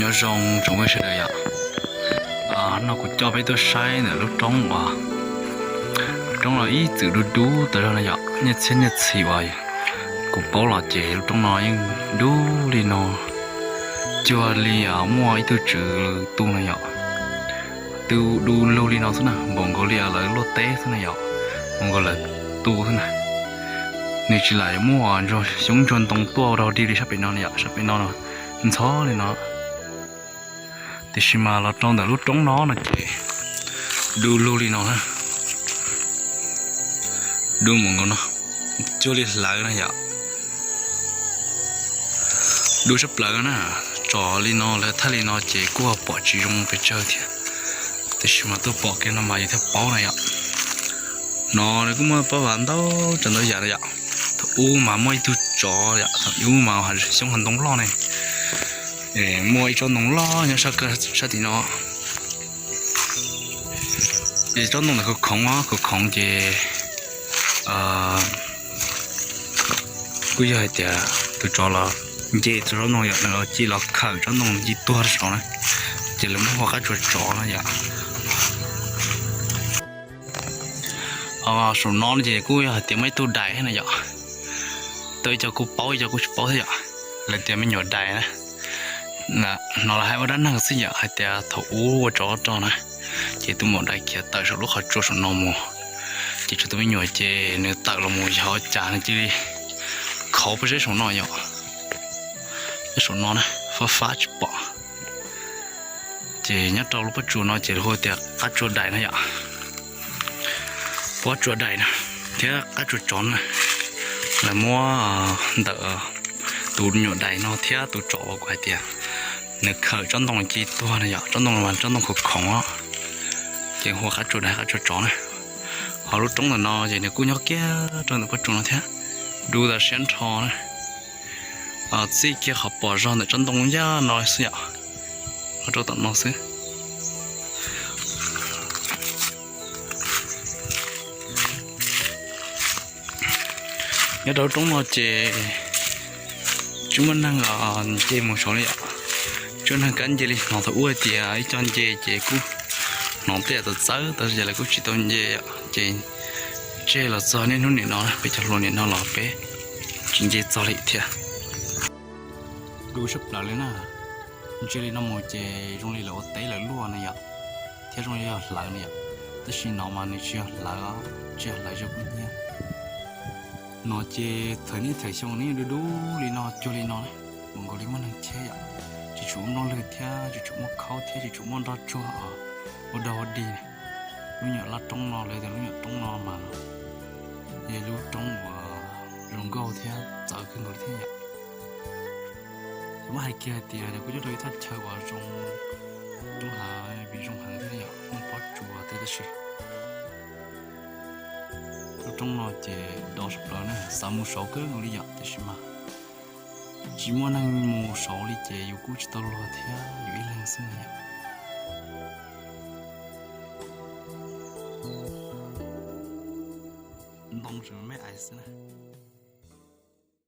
Nyob zoo tsoom phooj ywg sawv daws yom, no kuv coj peb tuaj saib ntawm lub roob uas, lub roob no ib txwm dub dub tas zog no yom, nyiaj txhiab nyiaj txhis uas kuv paub los ces lub roob no yeej dub li no cuag li muaj ib tug tswv tu no yom. Twb du lug li no xwb na, npaum nkaus li lawv luaj teb xwb na yom, npaum nkaus lawv tu xwb na. Nws tsis lam muaj xyoob ntsuag ntoo tuaj rau dig li sab pem no yom, sab pem no ntxhov li no. Tiam sis mas los rau ntawm lub roob no no ces du lug li no na, du mus nkaus no, cuag li hlawv na yom. Du sab plaws na, tsom li no lawv thaij li no ces kuj pom tsis zoo pes tsawg thiab. Tiam sis mas tuaj pom kiag no mas yus thiaj paub na yom. No nws kuj muaj pab vam ntau tsav ntau yam na yom. Thaum ub mas muaj ib tug tsov yom, thaum ub mas xyoob hav ntoo loj ne, muaj ib tsob ntoo loj nyob sab tim no. Ces tsob ntoo ntawd khoov khoov khoov khoov ces kuj yog hais tias tus tsov los nce tsob ntoo yom, nws los cia los khawm tsob ntoo cia tuag rau saud na, ces lawv muab hu ua qab tsuas tsov no yom. Saum no ces kuj yog hais tias muaj ib tug dais thiab na yom. Tau ib co kuj paub ib co kuj tsis paub thiab yom. Lawv tias me nyuam dais na. Hnov lawv hais ua dab neeg xwb yom, hais tias thaum ub ua tsov rog na, ces tus maum dais khiav tawm saum lub qhov tsua saum no mus, ces tshuav tus me nyuam ces nws tawm los mus yog ua cas nws cia li khauv pob zeb saum no yom. Nyob saum no na, fab fab tsis pom. Ces nyob rau lub pob tsuas no ces hu tias qab tsuas dais na yom. Pob tsuas dais na, thiab qab tsuas tsov na, lawv muab ntawm tus nyuam dais no thiab tus tsov uas kuv hais tias nws khawm tsob ntoo ci tuag na yom, tsob ntoo mas tsob ntoo khoov khoov, ces hu ua qab tsuas dais qab tsuas tsov na. Ho lub roob ntawm no ces nws kuj nyob kiag rau ntawm pob tsuas no thiab, du tas siab nrho na. Txij kiag qhov pom zog ntawm tsob ntoo yaj no xwb yom, rau tom no xwb. Nyob rau lub roob no ces tsis muaj neeg nce mus saud li yom. Tsis muaj neeg kam nce li, hnov thaum ub hais tias ib co nce ces kuj hnov tej yam txawv txawv tas ces lawv kuj tsis tau nce yom. Ces tseg los txog niaj hnub nim no peb cov hluas nim no los peb tsis nce txog li thiab. Du sab plaws li na. Ntsia li no mus ces zoo li lawv ua teb lawv luaj na yom, thiab zoo li yog hlawv na yom. Tab sis no mas nws tsis yog hlawv, tsis yog hlawv zoo kuj nyiaj. No ces thaum niaj thaum xyoo nws yeej du du li no cuag li no, mus nkaus li muaj neeg cheb yom. Tsis tshua muaj nplooj lwg thiab tsis tshua muaj khaub thiab tsis tshua muaj nroj tsuag ua dog ua dig. Lub nyuam laj roob no lawv tias lub nyuam roob no mas yog lub roob uas zoo nkauj thiab txawv kawg nkaus li thiab yom. Muab hais kiag hais tias kuj nyob rau ib thaj chaw uas zoo, zoo heev, vim zoo heev thiab yom, muaj pob tsuas thiab tab sis lub roob no ces do sab plaws ne, xav mus saud kawg nkaus li yom, tiam sis mas tsis muaj neeg mus saud li ces yus kuj tsis tau luag thiab, yus ib leeg xwb na yom. Ntoo tseem me ais xwb na.